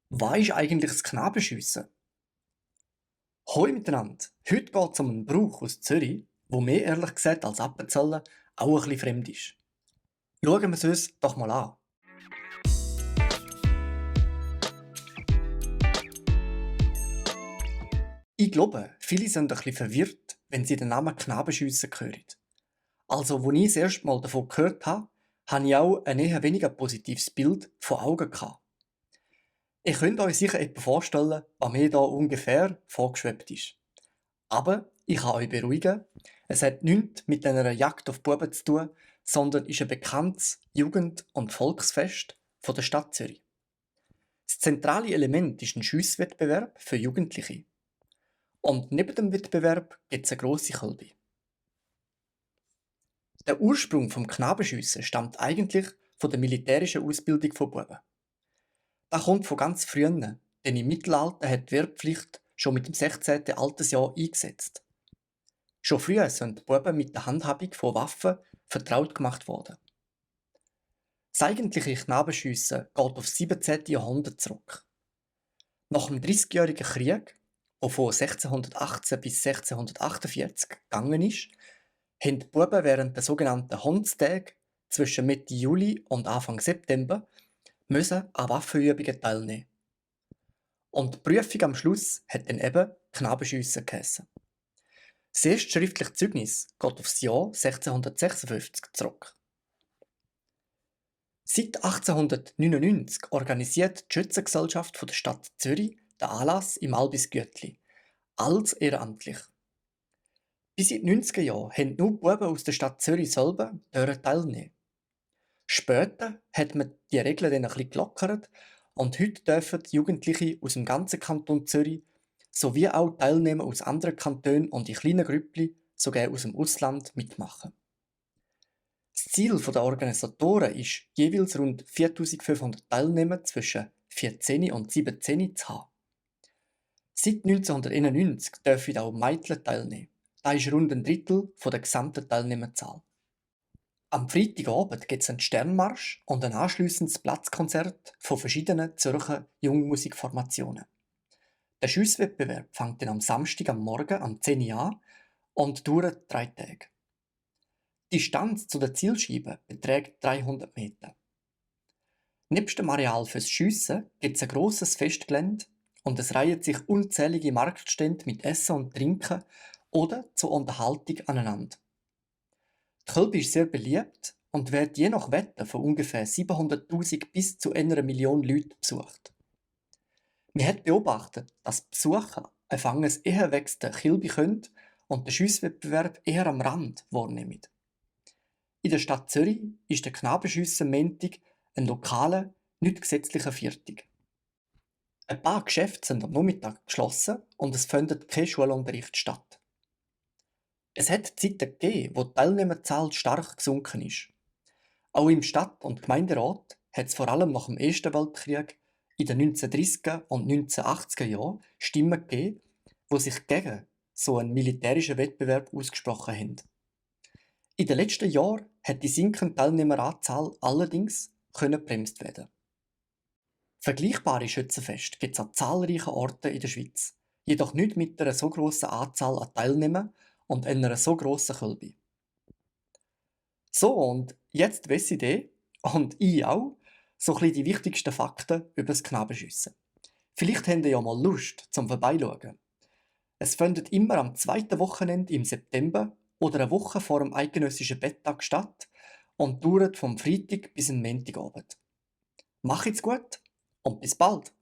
Was ist eigentlich das Knabenschiessen? Hoi miteinander! Heute geht es um einen Brauch aus Zürich, wo mir ehrlich gesagt als Appenzeller auch ein bisschen fremd ist. Schauen wir es uns doch mal an. Ich glaube, viele sind ein bisschen verwirrt, wenn sie den Namen Knabenschiessen hören. Also, als ich das erste Mal davon gehört habe, hatte ich auch ein eher weniger positives Bild vor Augen gehabt. Ihr könnt euch sicher etwa vorstellen, was mir da ungefähr vorgeschwebt ist. Aber ich kann euch beruhigen, es hat nichts mit einer Jagd auf Buben zu tun, sondern ist ein bekanntes Jugend- und Volksfest von der Stadt Zürich. Das zentrale Element ist ein Schiesswettbewerb für Jugendliche. Und neben dem Wettbewerb gibt es eine grosse Kolbe. Der Ursprung vom Knabenschiessen stammt eigentlich von der militärischen Ausbildung von Buben. Das kommt von ganz früher, denn im Mittelalter hat die Wehrpflicht schon mit dem 16. Altersjahr eingesetzt. Schon früh sind die Buben mit der Handhabung von Waffen vertraut gemacht worden. Das eigentliche Knabenschiessen geht auf das 17. Jahrhundert zurück. Nach dem Dreißigjährigen Krieg, der von 1618 bis 1648 gegangen ist, haben die Buben während der sogenannten Hundstage zwischen Mitte Juli und Anfang September müssen an Waffenübungen teilnehmen. Und die Prüfung am Schluss hat dann eben Knabenschiessen geheissen. Das erste schriftliche Zeugnis geht aufs Jahr 1656 zurück. Seit 1899 organisiert die Schützengesellschaft von der Stadt Zürich den Anlass im Albisgütli, als ehrenamtlich. Bis in die 90er Jahre haben nur die Buben aus der Stadt Zürich selber teilnehmen. Später hat man die Regeln dann ein bisschen gelockert und heute dürfen Jugendliche aus dem ganzen Kanton Zürich sowie auch Teilnehmer aus anderen Kantonen und in kleinen Grüppli, sogar aus dem Ausland, mitmachen. Das Ziel der Organisatoren ist, jeweils rund 4500 Teilnehmer zwischen 14 und 17 zu haben. Seit 1991 dürfen auch Mädchen teilnehmen. Das ist rund ein Drittel der gesamten Teilnehmerzahl. Am Freitagabend gibt es einen Sternmarsch und ein anschliessendes Platzkonzert von verschiedenen Zürcher Jungmusikformationen. Der Schiesswettbewerb fängt dann am Samstag am Morgen um 10 Uhr an und dauert 3 Tage. Die Distanz zu der Zielscheibe beträgt 300 Meter. Nebst dem Areal fürs Schiessen gibt es ein grosses Festgelände und es reihen sich unzählige Marktstände mit Essen und Trinken oder zur Unterhaltung aneinander. Die Kölbe ist sehr beliebt und wird je nach Wetter von ungefähr 700'000 bis zu 1 Million Leuten besucht. Man hat beobachtet, dass die Besucher ein Fanges eher wegen der Kilbe können und den Schiesswettbewerb eher am Rand wahrnehmen. In der Stadt Zürich ist der Knabenschiessen Montag ein lokaler, nicht gesetzlicher Viertag. Ein paar Geschäfte sind am Nachmittag geschlossen und es findet kein Schulunterricht statt. Es hat Zeiten gegeben, wo die Teilnehmerzahl stark gesunken ist. Auch im Stadt- und Gemeinderat hat es vor allem nach dem Ersten Weltkrieg in den 1930er und 1980er Jahren Stimmen gegeben, die sich gegen so einen militärischen Wettbewerb ausgesprochen haben. In den letzten Jahren hat die sinkende Teilnehmeranzahl allerdings gebremst werden. Vergleichbare Schützenfeste gibt es an zahlreichen Orten in der Schweiz, jedoch nicht mit einer so grossen Anzahl an Teilnehmern und einer so grossen Kölbe. So, und jetzt weiss ich und ich auch, so ein bisschen die wichtigsten Fakten über das Knabenschiessen. Vielleicht habt ihr ja mal Lust zum Vorbeischauen. Es findet immer am zweiten Wochenende im September oder eine Woche vor dem eidgenössischen Betttag statt und dauert vom Freitag bis am Montagabend. Macht's gut und bis bald!